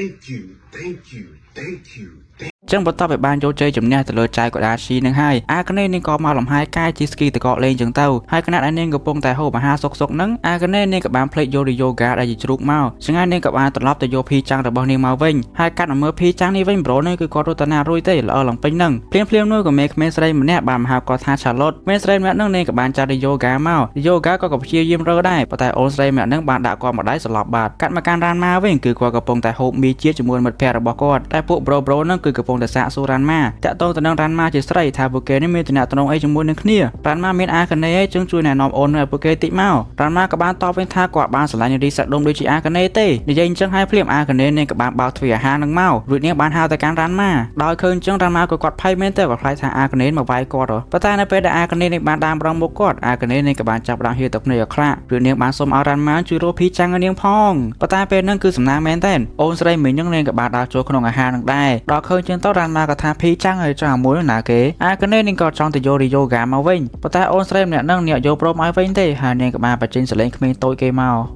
Thank you, thank you, thank you, thank ចឹងបន្ទាប់ពីបានយកជ័យជំនះទៅលើចៅកដាស៊ីនឹងហើយអាកណេនាងក៏មកលំហែកាយជាស្គីតកកលេងចឹងទៅហើយខណៈដែលនាងកំពុងតែហូបអាហារសុកសុកហ្នឹងអាកណេនាងក៏បានភ្លេចយករីយ៉ូហ្គាដែលជាជ្រូកមកចឹងហើយនាងក៏បានត្រឡប់ទៅយកភីចាំងរបស់នាងមកវិញហើយកាត់មកមើលភីចាំងនេះវិញប្រូនេះគឺគាត់រត់តាណារួយទេល្អឡើងពេញហ្នឹងភ្លាមភ្លាមនោះក៏មេក្មេងស្រីម្នាក់បានមកហៅគាត់ថាឆាឡុតក្មេងស្រីម្នាក់ហ្នឹងនាងក៏បានចាត់រីយ៉ូហ្គាមករីយ៉ូហ្គាក៏ក៏ព្យាយាមរើដែរប៉ុន្តែអូនស្រីម្នាក់ហ្នឹងបានដាក់គាត់មកដៃស្លាប់បាត់កាត់មកកាន់រ៉ានម៉ាវិញគឺគាត់កំពុងតែហូបមីជាតិជាមួយមិត្តភ័ក្តិរបស់គាត់តែពួក bro bro ហ្នឹងគឺកំពុងតែសាកសួររ៉ានម៉ាតាក់ទងទៅនឹងរ៉ានម៉ាជាស្រីថាពួកគេនេះមានតំណែងអីជាមួយនឹងគ្នារ៉ានម៉ាមានអាកណេអីចឹងជួយណែនាំអូនឲ្យពួកគេតិចមករ៉ានម៉ាក៏បានតបវិញថាគាត់បានស្រឡាញ់រីសាក់ដុំដូចជាអាកណេទេនិយាយអញ្ចឹងហើយភ្លាមអាកណេនេះក៏បានបើកទ្វារអាហារនឹងមករួចនាងបានហៅទៅកាន់រ៉ានម៉ាដោយឃើញចឹងរ៉ានម៉ាក៏គាត់ភ័យមែនទេគាត់ខ្លាចថាអាកណេមកវាយគាត់ប៉ុន្តែនៅពេលដែលអាកណេនេះបានដើមរងមុខគាត់អាកណេនេះក៏បានចាប់ដើមហៀទឹកភ្នែកឲ្យខ្លាក់រួចនាងបានសុំឲ្យរ៉ានម៉ាជួយរកភីចាំងឲ្យនាងផងប៉ុន្តែពេលហ្នឹងគឺសំណាងមែនទេអូនស្រីមីងនឹងនាងក៏បានដើរចូលក្នុងអាហារនឹងដែរដល់ឃើញចឹងទៅរ៉ានម៉ាក៏ថាភីចាំងឲ្យចង់មួយណាគេអាកណេនេះក៏ចង់ទៅយករីយ៉ូហ្គាមកវិញប៉ុន្តែអូនស្រីម្នាក់ហ្នឹងនាងយកព្រមឲ្យវិញទេហើយនាងក៏បានបញ្ចេញសលេងក្មេងតូចគេម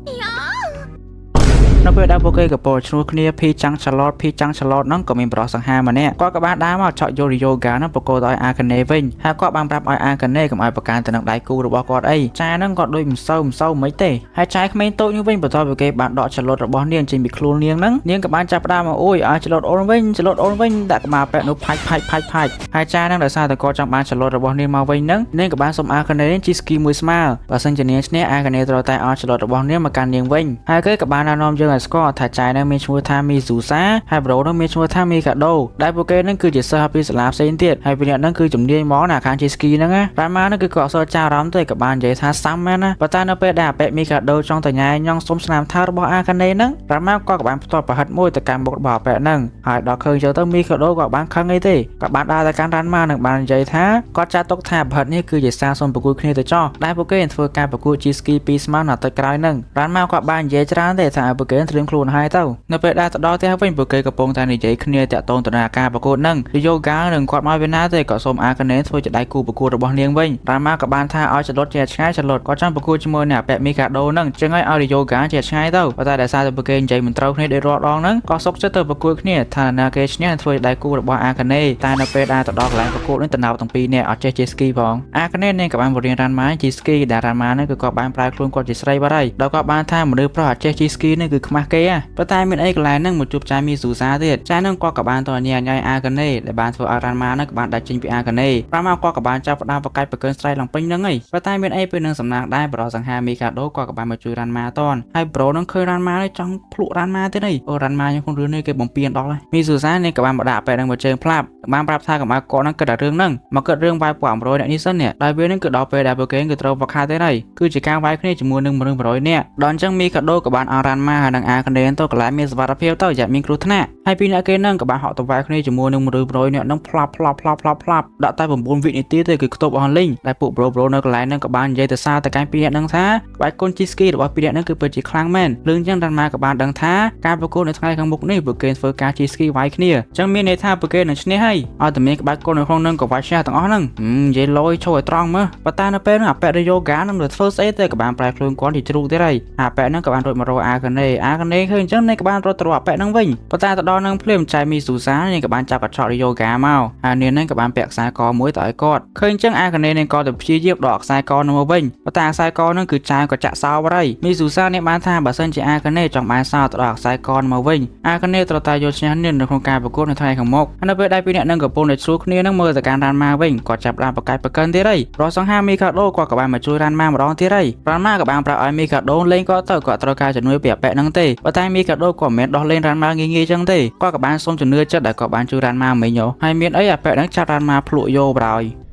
កនៅពេលដែលពួកគេកំពុងឈ្លោះគ្នាភីចាំងឆាឡតភីចាំងឆាឡតហ្នឹងក៏មានប្រុសសង្ហាម្នាក់គាត់ក៏បានដើរមកឆក់យករីយ៉ូហ្គាហ្នឹងបកគោទៅឲ្យអាកាណេវិញហើយគាត់បានប្រាប់ឲ្យអាកាណេកុំឲ្យប្រកាន់ទៅនឹងដៃគូរបស់គាត់អីចាហ្នឹងគាត់ដូចមិនសូវមិនសូវមិនទេហើយចែក្មេងតូចនេះវិញបន្ទាប់ពីគេបានដកឆាឡតរបស់នាងចេញពីខ្លួននាងហ្នឹងនាងក៏បានចាប់ផ្ដើមមកអូយឲ្យឆាឡតអូនវិញឆាឡតអូនវិញដាក់ក្បាលប៉ែកនោះផាច់ផាច់ផាច់ផាច់ហើយចាហ្នឹងដោយសារតែគាត់ចង់បានឆាឡតរបស់នាងមកវិញហ្នឹងនាងក៏បានសុំអាកាណេជិះស្គីមួយស្មើបើសិនជានាងឈ្នះអាកាណេត្រូវតែឲ្យឆាឡតរបស់នាងមកកាន់នាងវិញហើយគេក៏បានណែនាំយើងឲ្យស្គាល់ថាចែហ្នឹងមានឈ្មោះថាមីស៊ូសាហើយប្រូហ្នឹងមានឈ្មោះថាមីកាដូដែលពួកគេហ្នឹងគឺជាសិស្សពីសាលាផ្សេងទៀតហើយពីអ្នកហ្នឹងគឺជំនាញហ្មងណាខាងជិះស្គីហ្នឹងណារ៉ាម៉ាហ្នឹងគឺក៏អត់សូវចាប់អារម្មណ៍ទេក៏បាននិយាយថាសាំមែនណាប៉ុន្តែនៅពេលដែលអាប៉ែមីកាដូចង់ទៅញ៉ែញ៉ង់សុំស្នាមថើរបស់អាកាណេហ្នឹងរ៉ាម៉ាក៏បានផ្ទាត់ប្រហិតមួយទៅកាន់មុខរបស់អាប៉ែហ្នឹងហើយដល់ឃើញចូលទៅមីកាដូក៏បានខឹងអីទេក៏បានដើរទៅកាន់រ៉ាន់ម៉ានិងបាននិយាយថាគាត់ចាត់ទុកថាប្រហិតនេះគឺជាសារសុំប្រកួតគ្នាទៅចោះដែលពួកគេនឹងធ្វើការប្រកួតជិះស្គីពីរស្មើនៅទឹកក្រោយហ្នឹងរ៉ាន់ម៉ាក៏បាននិយាយច្រើនទេថាឲ្យពួកគេត្រៀមខ្លួនហើយទៅនៅពេលដែលទៅដល់ផ្ទះវិញពួកគេកំពុងតែនិយាយគ្នាតាក់ទងទៅនឹងការប្រកួតហ្នឹងរីយ៉ូហ្គានឹងគាត់មកវិញណាទេក៏សូមអាកាណេធ្វើជាដៃគូប្រកួតរបស់នាងវិញរ៉ាម៉ាក៏បានថាឲ្យចលុតជាឆ្ងាយចលុតគាត់ចង់ប្រកួតជាមួយនឹងអាប៉ែមីកាដូហ្នឹងចឹងហើយឲ្យរីយ៉ូហ្គាជាឆ្ងាយទៅប៉ុន្តែដោយសារតែពួកគេនិយាយមិនត្រូវគ្នាដូចរាល់ដងហ្នឹងក៏សុកចិត្តទៅប្រកួតគ្នាថាណាគេឈ្នះនឹងធ្វើជាដៃគូរបស់អាកាណេតែនៅពេលដែលទៅដល់កន្លែងប្រកួតនេះតំណោទាំងពីរនាក់អត់ចេះជិះស្គីផងអាកាណេនាងក៏បានបរៀនរ៉ាន់ម៉ាជិះស្គីដែលរ៉ាន់ម៉ាហ្នឹងគឺគាត់បានប្រើខ្លួនគាត់ជាស្រីបាត់ហើយដល់គាត់បានថាមនុស្សប្រុសអត់ចេះជិះស្គីនេះគឺខ្មាស់គេហ៎ប៉ុន្តែមានអីកន្លែងហ្នឹងមកជួបចាយមីស៊ូសាទៀតចាយហ្នឹងគាត់ក៏បានតញ៉ាញ៉ៃអាកាណេដែលបានធ្វើឲ្យរ៉ាន់ម៉ាហ្នឹងក៏បានដាច់ចេញពីអាកាណេរ៉ាន់ម៉ាគាត់ក៏បានចាប់ផ្ដើមបកាច់បកិនស្រ័យឡើងពេញហ្នឹងហីប៉ុន្តែមានអីពេលនឹងសំណាងដែរបរោះសង្ហាមីកាដូគាត់ក៏បានមកជួយរ៉ាន់ម៉ាតនហើយប្រូហ្នឹងឃើញរ៉ាន់ម៉ានេះចង់ភ្លក់រ៉ាន់ម៉ាទៀតហីអូរ៉ាន់ម៉ាខ្ញុំក្នុងរឿងនេះគេបំពេញដល់ហើយមីស៊ូសានេះក៏បានមកដាក់ពេលហ្នឹងមកជើងផ្លាប់បានប្រាប់ថាកុំឲ្យគាត់ហ្នឹងគិតតែរឿងហ្នឹងមកគិតរឿងវាយពួក100អ្នកនេះសិននេះដោយវាហ្នឹងគឺដល់ពេលដែលពួកគេគឺត្រូវវឹកហាត់ទៀតហើយគឺជាការវាយគ្នាជាមួយនឹងមនុស្ស100នាក់ដល់អញ្ចឹងមីកាដូក៏បានអររ៉ាន់ម៉ាហើយនឹងអាកាណេនទៅកន្លែងមានសុវត្ថិភាពទៅយ៉ាមានគ្រោះថ្នាក់ហើយពីអ្នកគេហ្នឹងក៏បានហក់ទៅវាយគ្នាជាមួយនឹងមនុស្ស100នាក់ហ្នឹងផ្លាប់ផ្លាប់ផ្លាប់ផ្លាប់ផ្លាប់ដាក់តែ9វិនាទីទេគឺខ្ទប់អស់លីងដែលពួកប្រូប្រូនៅកន្លែងហ្នឹងក៏បាននិយាយទៅសារទៅកាន់ពីអ្នកហ្នឹងថាក្បាច់គុណជីស្គីរបស់ពីអ្នកហ្នឹងគឺពិតជាខ្លាំងមែនលឿងចឹងរ៉ាន់ម៉ាក៏បានដឹងថាការប្រកួតនៅថ្ងៃខាងមុខនេះពួកគេធ្វើការជីស្គីវាយគ្នាចឹងមានន័យថាពួកគេនឹងឈ្នះហើយឲ្យតែមានក្បាច់គុណនៅក្នុងហ្នឹងក៏វាយឈ្នះទាំងអស់ហ្នឹងនិយាយលយឈោឲ្យត្រង់មើលប៉ុន្តែនៅពេលហ្នឹងអាប៉ែរយ៉ូហ្គានឹងទៅធ្វើស្អីទេក៏បានប្រែខ្លួនគាត់ជាជ្រូកទៀតហើយអាប៉ែហ្នឹងក៏បានរត់មករកអាកាណេអាកាណេឃើញអញ្ចឹងនេះក៏បានរត់ទៅរកអាប៉ែហ្នឹងវិញប៉ុន្តែទៅដល់ហ្នឹងភ្លាមចៃមីស៊ូសានេះក៏បានចាប់កញ្ចក់រយ៉ូហ្គាមកហើយនាងហ្នឹងក៏បានពាក់ខ្សែកមួយទៅឲ្យគាត់ឃើញអញ្ចឹងអាកាណេនេះក៏ទៅព្យាយាមដកខ្សែកនោះមកវិញប៉ុន្តែខ្សែកហ្នឹងគឺចែក៏ចាក់សោបាត់ហើយមីស៊ូសានេះបានថាបើសិនជាអាកាណេចង់បានសោទៅដកខ្សែកមកវិញអាកាណេត្រូវតែយកឈ្នះនាងនៅក្នុងការប្រកួតនៅថ្ងៃខាងមុខហើយនៅពេលដែលពីរអ្នកនឹងកំពុងតែឆ្លោះគ្នានឹងមើលទៅកាន់រ៉ាន់ម៉ាវិញគាត់ចាប់ផ្ដើមប្រកែកប្រកិនទៀតហើយរសង្ហាមីកាដូគាត់ក៏បានមកជួយរ៉ាន់ម៉ាម្ដងទៀតហើយរ៉ាន់ម៉ាក៏បានប្រាប់ឲ្យមីកាដូលេងគាត់ទៅគាត់ត្រូវការជំនួយពីអាប៉ែហ្នឹងទេប៉ុន្តែមីកាដូក៏មិនមែនដោះលែងរ៉ាន់ម៉ាងាយងាយចឹងទេគាត់ក៏បានសុំជំនឿចិត្តដែលគាត់បានជួយរ៉ាន់ម៉ាមិញហើយមានអីអាប៉ែហ្នឹងចាប់រ៉ាន់ម៉ាភ្លក់យោប្រោយ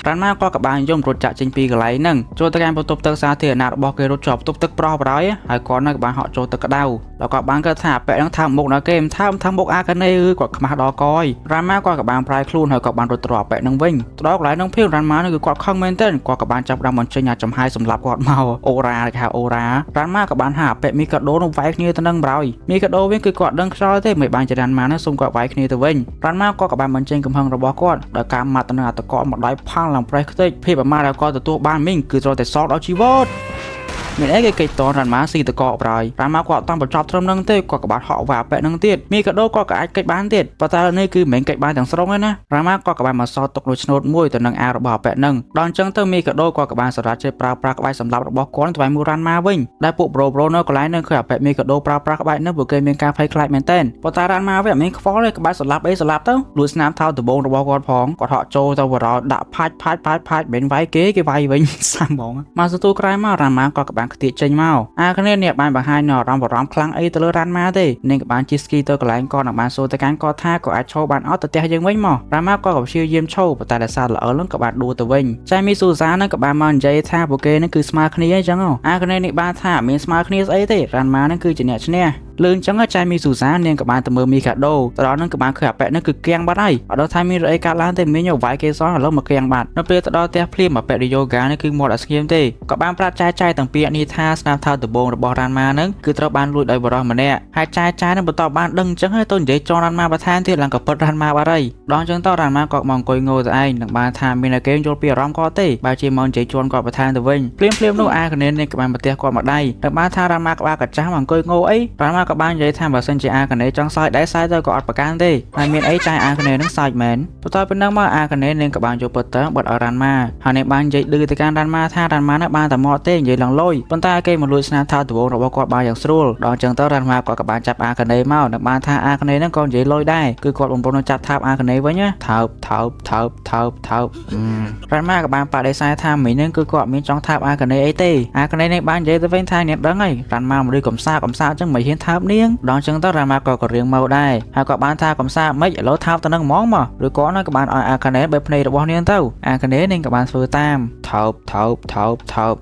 រ៉ាន់ម៉ាគាត់ក៏បានយំរត់ចាក់ចេញពីកន្លែងហ្នឹងចូលទៅកាន់បន្ទប់ទឹកសាធារណៈរបស់គេរត់ជាប់បន្ទប់ទឹកប្រោះប្រោយហើយគាត់នៅក៏បានហក់ចូលទឹកក្តៅដល់គាត់បានគិតថាអាប៉ែហ្នឹងថើបមុខដល់គេមិនថើបថើបមុខអាកាណេគឺគាត់ខ្មាស់ដល់កយរ៉ាន់ម៉ាគាត់ក៏បានប្រែខ្លួនហើយគាត់បានរត់ត្រអាប៉ែហ្នឹងវិញទៅដល់កន្លែងហ្នឹងភ្លាមរ៉ាន់ម៉ាហ្នឹងគឺគាត់ខឹងមែនទែនគាត់ក៏បានចាប់ផ្ដើមបញ្ចេញអាចំហាយសម្លាប់គាត់មកអូរ៉ាគេហៅអូរ៉ារ៉ាន់ម៉ាក៏បានហាអាប៉ែមីកាដូនោះវាយគ្នាទៅនឹងប្រោយមីកាដូវិញគឺគាត់ដឹងខ្យល់ទេមិនបានជារ៉ាន់ម៉ាហ្នឹងសុំគាត់វាយគ្នាទៅវិញរ៉ាន់ម៉ាគាត់ក៏បានបញ្ចេញកំហឹងរបស់គាត់ដោយការម៉ាត់ទៅនឹងអាតកមកដៃផាំងឡើងប្រេះខ្ទេចភាពអាម៉ាដែលគាត់ទទួលបានមីងគឺត្រូវតែសងដល់ជីវិត។ មានអីគេកិច្ចតនរ៉ាន់ម៉ាស៊ីតកកប្រយរ៉ាន់ម៉ាគាត់អត់តបញ្ចប់ត្រឹមហ្នឹងទេគាត់ក៏បានហក់វ៉ាប៉ែហ្នឹងទៀតមីកាដូគាត់ក៏អាចកិច្ចបានទៀតប៉ុន្តែនេះគឺមិនមែនកិច្ចបានទាំងស្រុងទេណារ៉ាន់ម៉ាគាត់ក៏បានមកសល់ទុកនៅឆ្នូតមួយទៅនឹងអារបស់ប៉ែហ្នឹងដល់អញ្ចឹងទៅមីកាដូគាត់ក៏បានសម្រាប់ចិត្តប្រើប្រាស់ក្បាច់សម្លាប់របស់គាត់ទៅឲ្យមូរ៉ាន់ម៉ាវិញដែលពួក bro bro នៅកន្លែងហ្នឹងឃើញអាប៉ែមីកាដូប្រើប្រាស់ក្បាច់ហ្នឹងពួកគេមានការភ័យខ្លាចមែនតើប៉ុន្តែរ៉ាន់ម៉ាវាអត់មានខ្វល់ទេក្បាច់សម្លាប់អីសម្លាប់ទៅលួចស្នាមថោដំបងរបស់គាត់ផងគាត់ហក់ចូលទៅបរោដាក់ផាច់ផាច់ផាច់ផាច់មិនវាយគេគេវាយវិញ សាំហ្មងមកសន្ទូក្រោយមករ៉ាន់ម៉ាគាត់ក៏បានខ្ទាតចេញមកអាគ្នានេះបានបង្ហាញនៅអារម្មណ៍បារម្ភខ្លាំងអីទៅលើរ៉ាន់ម៉ាទេនាងក៏បានជិះស្គីទៅកន្លែងគាត់និងបានសួរទៅកាន់គាត់ថាក៏អាចឈរបានអត់ទៅផ្ទះយើងវិញមករ៉ាន់ម៉ាគាត់ក៏ព្យាយាមឈរប៉ុន្តែដោយសារល្អនឹងក៏បានដួលទៅវិញចៃមីស៊ូសានឹងក៏បានមកនិយាយថាពួកគេនឹងគឺស្មើគ្នាអញ្ចឹងអាគ្នានេះបានថាមានស្មើគ្នាស្អីទេរ៉ាន់ម៉ានឹងគឺជាអ្នកឈ្នះលឿនចឹងចៃមីស៊ូសានាងក៏បានទៅមើលមីកាដូទៅដល់នឹងក៏បានឃើញអាប៉ែនឹងគឺគៀងបាត់ហើយអត់ដល់ថាមានអីកើតឡើងទេមានយកវាយគេសោះឥឡូវមកគៀងបាត់នៅពេលទៅដល់ផ្ទះភ្លាមអាប៉ែរីយ៉ូហ្គានេះគឺមាត់អត់ស្ងៀមទេក៏បានប្រាប់ចែចែទាំងពីរនេះថាស្នាមថៅដំបងរបស់រ៉ាន់ម៉ានឹងគឺត្រូវបានលួចដោយបរិសម្នាក់ហើយចែចែនឹងបន្តបានដឹងចឹងហើយទៅនិយាយចងរ៉ាន់ម៉ាបន្ថែមទៀតឡើងក៏ពិតរ៉ាន់ម៉ាបាត់ហើយដល់ចឹងទៅរ៉ាន់ម៉ាក៏មកអង្គុយងោទៅឯងនឹងបានថាមានតែគេយល់ពីអារម្មណ៍គាត់ទេបើជាមកនិយាយជន់គាត់បន្ថែមទៅវិញភ្លាមភ្លាមនោះអាកនេននេះក៏បានប្រទះគាត់មកដៃនឹងបានថារ៉ាន់ម៉ាក្បាលកាចាស់មកអង្គុយងោអីរ៉ាន់ម៉ាក៏បាននិយាយថាបើសិនជាអាកនេចង់សើចដែរសើចទៅក៏អត់ប្រកាន់ទេហើយមានអីចាយអាកនេនឹងសើចមែនបន្ទាប់ពីនឹងមកអាកនេនឹងក៏បានយកពតើបត់ឲ្យរ៉ាន់ម៉ាហើយនេះបាននិយាយឌឺទៅកាន់រ៉ាន់ម៉ាថារ៉ាន់ម៉ានឹងបានតែមកទេនិយាយឡើងលុយប៉ុន្តែគេមកលួចស្នាមថៅដំបងរបស់គាត់បានយ៉ាងស្រួលដល់ចឹងទៅរ៉ាន់ម៉ាគាត់ក៏បានចាប់អាកនេមកនឹងបានថាអាកនេនឹងក៏និយាយលុយដែរគឺគាត់បំរុងនឹងចាប់ថាបអាកនេវិញណាថើបថើបថើបថើបថើបរ៉ាន់ម៉ាក៏បានបដិសេធថាមីនឹងគឺគាត់មានចង់ថាបអាកនេអីទេអាកនេនេះបាននិយាយទៅវិញថាអ្នកដឹងហើយរ៉ាន់ម៉ាមនុស្សកំសាកំសាចឹងមិនហ៊ានថើបនាងដល់ចឹងទៅរ៉ាន់ម៉ាក៏ក៏រៀងមកដែរហើយក៏បានថាកំសាមិនឥឡូវថើបទៅនឹងហ្មងមកឬគាត់ក៏បានឲ្យអាកនេបែបភ្នែករបស់នាងទៅអាកនេនាងក៏បានធ្វើតាមថើបថើបថើបថើប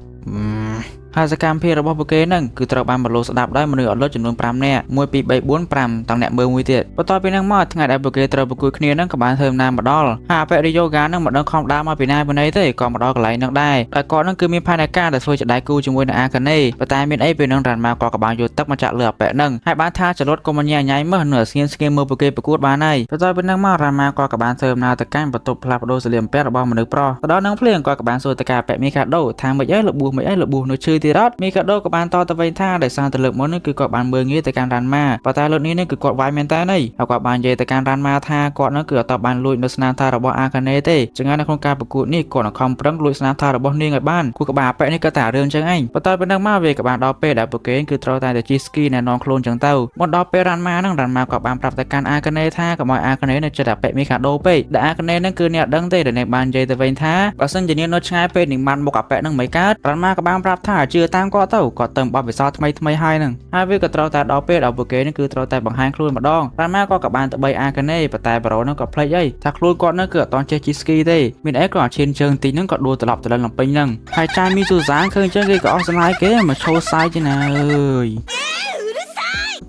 ហើយសកម្មភាពរបស់ពួកគេហ្នឹងគឺត្រូវបានបលូស្ដាប់ដោយមនុស្សអត់លុតចំនួន5នាក់1 2 3 4 5ទាំងអ្នកមើលមួយទៀតបន្ទាប់ពីហ្នឹងមកថ្ងៃដែលពួកគេត្រូវប្រកួតគ្នាហ្នឹងក៏បានធ្វើដំណើរមកដល់ហើយអបរិយោហ្គាហ្នឹងមិនដឹងខំដើរមកពីណាពីណីទេក៏មកដល់កន្លែងហ្នឹងដែរតែគាត់ហ្នឹងគឺមានផែនការដែលធ្វើជាដៃគូជាមួយនឹងអាកានេប៉ុន្តែមានអីពេលហ្នឹងរ៉ាន់ម៉ាគាត់ក៏បានយកទឹកមកចាក់លើអបិហ្នឹងហើយបានថាចលត់កុំញ៉ៃញ៉ៃមើលនៅស្ងៀមស្ងៀមមើលពួកគេប្រកួតបានហើយបន្ទាប់ពីហ្នឹងមករ៉ាន់ម៉ាគាត់ក៏បានធ្វើដំណើរទៅកាន់បន្ទប់ផ្លាស់ប្ដូរសម្លៀកបំពាក់របស់មនុស្សប្រុសទៅដល់ហ្នឹងភ្លាមគាត់ក៏បានសួរទៅការអបិមីកាដូថាមិនអីរបួសមិនអីរបួសនៅឈឺទៀតអត់មីកាដូក៏បានតទៅវិញថាដោយសារតែលើកមុននេះគឺគាត់បានមើលងាយទៅកាន់រ៉ាន់ម៉ាប៉ុន្តែលើកនេះនេះគឺគាត់វាយមែនតើនេះហើយគាត់បាននិយាយទៅកាន់រ៉ាន់ម៉ាថាគាត់នោះគឺអត់បានលួចនៅស្នាមថៅរបស់អាកានេទេចឹងហើយនៅក្នុងការប្រកួតនេះគាត់នឹងខំប្រឹងលួចស្នាមថៅរបស់នាងឲ្យបានគូក្បាលប៉ែនេះក៏តែរឿងចឹងឯងបន្ទាប់ពីនឹងមកវាក៏បានដល់ពេលដែលពួកគេគឺត្រូវតែទៅជិះស្គីណែនាំខ្លួនចឹងទៅមុនដល់ពេលរ៉ាន់ម៉ានឹងរ៉ាន់ម៉ាក៏បានប្រាប់ទៅកាន់អាកានេថាកុំឲ្យអាកានេនៅចិត្តអាប៉ែមីកាដូពេកដែលអាកានេនឹងគឺអ្នកដឹងទេដែលនាងបាននិយាយទៅវិញថាបើសិនជានាងនៅឆ្ងាយពេកនាងបានមុខអាប៉ែនឹងមិនកើតរ៉ាន់ម៉ាក៏បានប្រាប់ថាជឿតាមគាត់ទៅគាត់ទៅបបពិសោធន៍ថ្មីថ្មីហើយនឹងហើយវាក៏ត្រូវតែដល់ពេលដល់ពួកគេនឹងគឺត្រូវតែបង្ហាញខ្លួនម្ដងរ៉ាន់ម៉ាក៏ក៏បានទៅបីអាកានេប៉ុន្តែប្រូនឹងក៏ភ្លេចអីថាខ្លួនគាត់នឹងគឺអត់តន់ចេះជិះស្គីទេមានអីក៏ឈានជើងតិចនឹងក៏ដួលត្រឡប់ទៅលំពេញនឹងហើយចាយមីស៊ូសានឃើញចឹងគេក៏អស់ស្លាយគេមកឈោសាយជាណាអើយ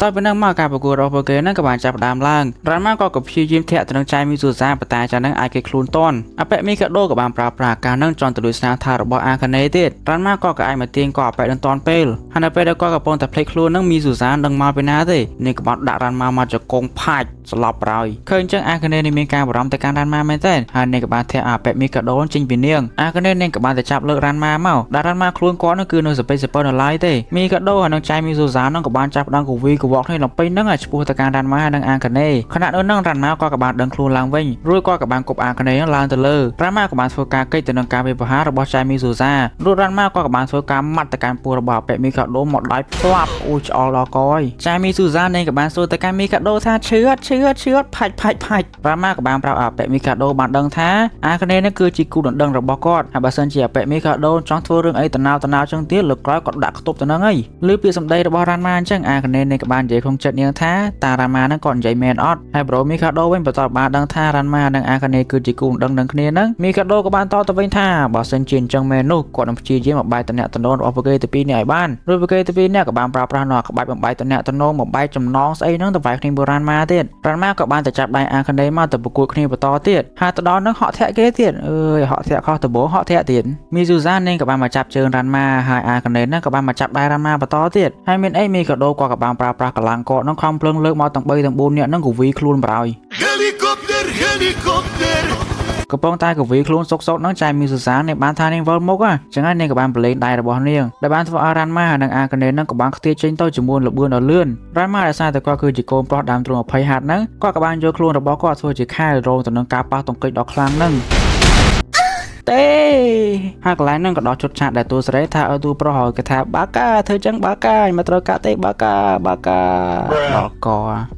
តើពេលហ្នឹងមកការប្រកួតរបស់ពួកគេហ្នឹងក៏បានចាប់ផ្ដើមឡើងរ៉ាន់ម៉ាក៏ក៏ព្យាយាមធាក់ទៅនឹងចៃមីស៊ូសាប៉ុន្តែចាហ្នឹងអាចគេខ្លួនតន់អបិមីកាដូក៏បានប្រើប្រាស់ការហ្នឹងចង់ទៅលួចស្នាមថារបស់អាកានេទៀតរ៉ាន់ម៉ាក៏ក៏អាចមកទាញក៏អបិនឹងតន់ពេលហើយនៅពេលដែលគាត់កំពុងតែភ្លេចខ្លួនហ្នឹងមីស៊ូសានឹងមកពីណាទេនេះក៏បានដាក់រ៉ាន់ម៉ាមកចកងផាច់ស្លាប់ប្រោយឃើញចឹងអាកានេនេះមានការបារម្ភទៅកាន់រ៉ាន់ម៉ាមែនទេហើយនេះក៏បានធាក់អបិមីកាដូចេញពីនាងអាកានេនេះក៏បានទៅចាប់លើករ៉ាន់ម៉ាមកដែលរ៉ាន់ម៉ាខ្លួនគាត់នោះគឺនៅសពេចសពិលនៅឡើយទេមីកាដូហើយនឹងចៃមីស៊ូសាហ្នឹងក៏បានចាប់ផ្ដើមកវីកវក់គ្នាលំពេញហ្នឹងឲ្យឈ្មោះទៅកាន់រ៉ាន់ម៉ានិងអាកានេខណៈនោះនឹងរ៉ាន់ម៉ាក៏ក៏បានដឹងខ្លួនឡើងវិញរួចគាត់ក៏បានគប់អាកានេឡើងទៅលើរ៉ាន់ម៉ាក៏បានធ្វើការកិច្ចទៅនឹងការវិបហារបស់ចៃមីស៊ូសារួចរ៉ាន់ម៉ាក៏ក៏បានធ្វើការម៉ាត់ទៅកាន់ពោះរបស់អបិមីកាដូមកដៃផ្លាប់អូឆ្អល់ដល់កយចៃមីស៊ូសានេះក៏បានសួរទៅកាន់មីកាដូថាឈឺអត់ឈឺអត់ឈឺអត់ផាច់ផាច់ផាច់រ៉ាន់ម៉ាក៏បានប្រាប់អបិមីកាដូបានដឹងថាអាកានេនេះគឺជាគូដណ្ដឹងរបស់គាត់ហើយបើសិនជាអបិមីកាដូចង់ធ្វើរឿងអីតំណៅតំណៅចឹងទៀតលើក្រោយគាត់ដាក់ខ្ទប់ទៅនឹងហើយឬពាក្យសម្ដីរបស់រ៉ាន់ម៉ាអញ្ចឹងអាកានេនេះក៏បាននិយាយក្នុងចិត្តនាងថាតារ៉ាម៉ាហ្នឹងគាត់និយាយមែនអត់ហើយប្រូមីកាដូវិញបន្តបានដឹងថារ៉ាន់ម៉ានិងអាកានេគឺជាគូដណ្ដឹងនឹងគ្នាហ្នឹងមីកាដូក៏បានតទៅវិញថាបើសិនជាអញ្ចឹងមែននោះគាត់នឹងព្យាយាមបំបែកតំណតំណងរបស់ពួកគេទៅពីរនេះឲ្យបានរួចពួកគេទៅពីរនេះក៏បានប្រើប្រាស់នៅក្បាច់បំបែកតំណតំណងបំបែកចំណងស្អីហ្នឹងទៅវាយគ្នាបុរាណម៉ាទៀតរ៉ាន់ម៉ាក៏បានទៅចាប់ដៃអាកានេមកទៅប្រកួតគ្នាបន្តទៀតហើយទៅដល់ហ្នឹងហក់ធាក់គេទៀតអើយហក់ធាក់ខុសដំបូងហក់ធាក់ទៀតមីស៊ូសានាងក៏បានមកចាប់ជើងរ៉ាន់ម៉ាហើយអាកានេហ្នឹងក៏បានមកចាប់ដៃរ៉ាន់ម៉ាបន្តទៀតហើយមានអីមីកាដូគាត់ក៏បានប្រើប្រាស់កម្លាំងគាត់ហ្នឹងខំភ្លើងលើកមកទាំង3ទាំង4នាក់ហ្នឹងក៏វីខ្លួនប្រោយ Helicopter, helicopter. កំពុងតែកវីខ្លួនសុកសុកហ្នឹងចៃមីស៊ូសានេះបានថានាងវិលមុខអញ្ចឹងហើយនាងក៏បានប្រឡែងដៃរបស់នាងដែលបានធ្វើឲ្យរ៉ាន់ម៉ានិងអាកានេហ្នឹងក៏បានខ្ទាតចេញទៅជាមួយលបឿនដ៏លឿនរ៉ាន់ម៉ាដោយសារតែគាត់គឺជាកូនប្រុសដើមទ្រូង20ហាត់ហ្នឹងគាត់ក៏បានយកខ្លួនរបស់គាត់ធ្វើជាខែលរងទៅនឹងការប៉ះទង្គិចដ៏ខ្លាំងហ្នឹងទេហើយកន្លែងហ្នឹងក៏ដល់ជុតឆាកដែលតួសេរីថាឲ្យតួប្រុសឲ្យគេថាបាកាធ្វើចឹងបាកាមិនត្រូវកាត់ទេបាកាបាកាដល់ក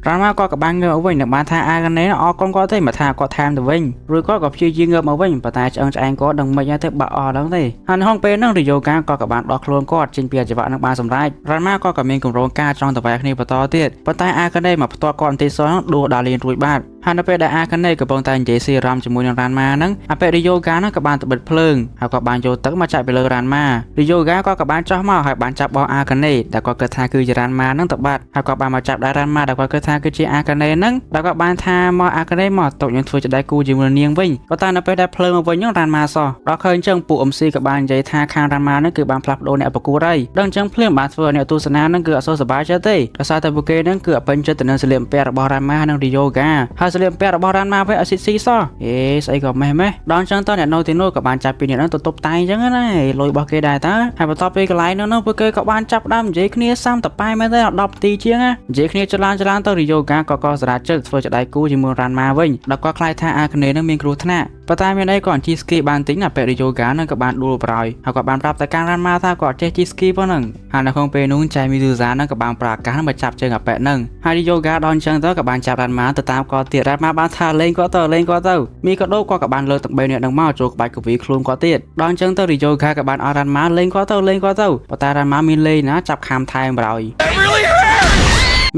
រ៉ាន់ម៉ាគាត់ក៏បានងើបមកវិញនិងបានថាអាកានេអរគុណគាត់ទេមកថាគាត់ថែមទៅវិញរួចគាត់ក៏ព្យាយាមងើបមកវិញប៉ុន្តែឆ្អឹងឆ្អែងគាត់ដឹងមិនទៅបាក់អស់ហ្នឹងទេហើយនៅក្នុងពេលហ្នឹងរីយ៉ូកាគាត់ក៏បានដោះខ្លួនគាត់ចេញពីអាជីវៈនឹងបានសម្រេចរ៉ាន់ម៉ាគាត់ក៏មានគម្រោងការចង់ទៅវាយគ្នាបន្តទៀតប៉ុន្តែអាកានេមកផ្ទាត់គាត់បន្តិចសោះហ្នឹងដួលដល់លៀនរួចបាត់ហើយនៅពេលដែលអាកានេកំពុងតែនិយាយស៊ីអារម្មណ៍ជាមួយនឹងរ៉ាន់ម៉ាហ្នឹងអាពេលរីយ៉ូកាហ្នឹងក៏បានទៅបិទភ្លើងហើយក៏បានយកទឹកមកចាក់ពីលើរ៉ាន់ម៉ារីយ៉ូកាគាត់ក៏បានចោះមកហើយបានចាប់បោះអាកានេដែលគាត់គិតថាគឺជារ៉ាន់ម៉ាហ្នឹងទៅបាត់ហើយក៏បានមកចាប់ដៃរ៉ាន់ម៉ាដែលគាត់គិតថាគឺជាអាកានេហ្នឹងដែលគាត់បានថាមកអាកានេមកតុកយើងធ្វើជាដៃគូជាមួយនឹងនាងវិញប៉ុន្តែនៅពេលដែលភ្លើងមកវិញហ្នឹងរ៉ាន់ម៉ាសោះដល់ឃើញអញ្ចឹងពួក MC ក៏បាននិយាយថាខាងរ៉ាន់ម៉ាហ្នឹងគឺបានផ្លាស់ប្ដូរអ្នកប្រកួតហើយដល់អញ្ចឹងភ្លាមបានធ្វើឲ្យអ្នកទស្សនាហ្នឹងគឺអត់សូវសប្បាយចិត្តទេដោយសារតែពួកគេហ្នឹងគឺអត់ពេញចិត្តទៅនឹងសម្លៀកបំពាក់របស់រ៉ាន់ម៉ានិងរីយ៉ូកាហើយសម្លៀកបំពាក់របស់រ៉ាន់ម៉ាវិញអត់ស៊ីស៊ីសោះអេស្អីក៏ម៉េះម៉េះដល់អញ្ចឹងតើអ្នកនៅទីនោះក៏បានចាប់ពីអ្នកហ្នឹងទៅទប់តែងអញ្ចឹងណាលុយរបស់គេដែរតើហើយបន្ទាប់ពីកន្លែងហ្នឹងពួកគេក៏បានចាប់ដើមនិយាយគ្នាសាំតប៉ែមែនទេ10នាទីជាងណានិយាយគ្នាចលានចលានទៅរីយ៉ូកាក៏ក៏សម្រាប់ចិត្តធ្វើជាដៃគូជាមួយរ៉ាន់ម៉ាវិញដល់គាត់ខ្លាចថាអាគ្នេនឹងមានគ្រោះថ្នាក់ប៉ុន្តែមានអីក៏ជិះស្គីបានតិចណាពេលរីយ៉ូកានឹងក៏បានដួលប្រោយហើយក៏បានប្រាប់ទៅកាន់រ៉ាន់ម៉ាថាគាត់ចេះជិះស្គីប៉ុណ្ណឹងហើយនៅក្នុងពេលនោះចៃមីស៊ូសានឹងក៏បានប្រើឱកាសមកចាប់ជើងអាប៉ែនឹងហើយរីយ៉ូកាដល់អញ្ចឹងទៅក៏បានចាប់រ៉ាន់ម៉ាទៅតាមគាត់ទៀតរ៉ាន់ម៉ាបានថាលេងគាត់ទៅលេងគាត់ទៅមីក៏ដូគាត់ក៏បានលើកទាំង3នាក់នឹងមកចូលក្បាច់កវីខ្លួនគាត់ទៀតដល់អញ្ចឹងទៅរីយ៉ូកាក៏បានឲ្យរ៉ាន់ម៉ាលេងគាត់ទៅលេងគាត់ទៅប៉ុន្តែរ៉ាន់ម៉ាមានលេងណាចាប់ខាំថែមប្រោយ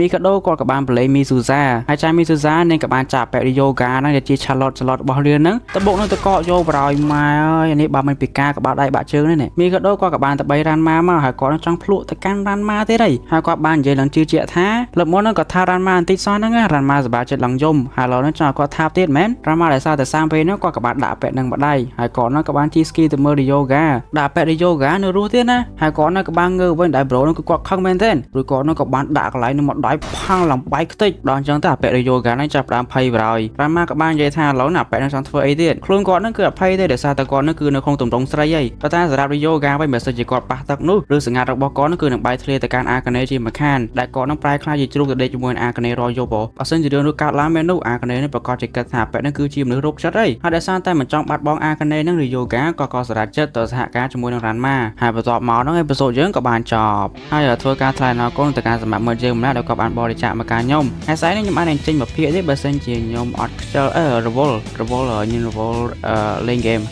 មីកាដូគាត់ក៏បានប្រឡែងមីស៊ូសាហើយចាមីស៊ូសានាងក៏បានចាប់ប៉េរីយ៉ូកាហ្នឹងដែលជាឆាឡតឆាឡតរបស់លឿនហ្នឹងទៅបុកនឹងទៅកកយកប្រោយម៉ែអើយនេះបើមិនពិការក៏បាក់ដៃបាក់ជើងនេះនេះមីកាដូគាត់ក៏បានទៅបីរ៉ាន់ម៉ាមកហើយគាត់នឹងចង់ភ្លក់ទៅកាន់រ៉ាន់ម៉ាទៀតហើយហើយគាត់បាននិយាយឡើងជឿជាក់ថាលើកមុនហ្នឹងគាត់ថារ៉ាន់ម៉ាបន្តិចសោះហ្នឹងរ៉ាន់ម៉ាសប្បាយចិត្តឡើងយំហើយឥឡូវហ្នឹងចង់ឲ្យគាត់ថាបទៀតមែនរ៉ាន់ម៉ាដែលសារតែសាមពេលហ្នឹងគាត់ក៏បានដាក់ប៉ែនឹងម្ដាយហើយគាត់ហ្នឹងក៏បានជិះស្គីទៅមើលរីយ៉ូកាដាក់ប៉េរីយ៉ូកានៅរស់ទៀតណាហើយគាត់ហ្នឹងក៏បានងើវិញដែលប្រូហ្នឹងគឺគាត់ខឹងមែនទែនរួចគាត់ហ្នឹងក៏បានដាក់កន្លែងហ្នឹងមកដៃផាំងឡើងបែកខ្ទេចដល់អញ្ចឹងទៅអាប៉េរីយ៉ូកាហ្នឹងចាប់ផ្ដើមភ័យប្រោយរ៉ាន់ម៉ាក៏បាននិយាយថាឥឡូវណាអាប៉ែហ្នឹងចង់ធ្វើអីទៀតខ្លួនគាត់ហ្នឹងគឺអភ័យទេដោយសារតែគាត់ហ្នឹងគឺនៅក្នុងទម្រង់ស្រីហើយប៉ុន្តែសម្រាប់រីយ៉ូកាវិញបើសិនជាគាត់ប៉ះទឹកនោះឬសង្ហារបស់គាត់ហ្នឹងគឺនឹងបែកធ្លាយទៅកាន់អាកានេជាម្ខានដែលគាត់ហ្នឹងប្រែក្លាយជាជ្រូកទៅដេកជាមួយនឹងអាកានេរាល់យប់បើសិនជារឿងនោះកើតឡើងមែននោះអាកានេនេះប្រកាសជាគិតថាអាប៉ែហ្នឹងគឺជាមនុស្សរោគចិត្តហើយហើយដោយសារតែមិនចង់បាត់បង់អាកានេហ្នឹងរីយ៉ូកាក៏ក៏សម្រេចចិត្តទៅសហការជាមួយនឹងរ៉ាន់ម៉ាហើយបន្ទាប់មកហ្នឹងអេពីសូតយើងក៏បានចប់ហើយធ្វើការថ្លែងអរគុណទៅការសម្រាប់មើលយើងម្នាក់ដែលគាត់បានបរិច្ចាគមកការខ្ញុំហើយស្អែកនេះខ្ញុំអាចនឹងចេញមកភាគទេបើសិនជាខ្ញុំអត់ខ្ជិលអឺរវល់រវល់ខ្ញុំរវល់លេងហ្គេម។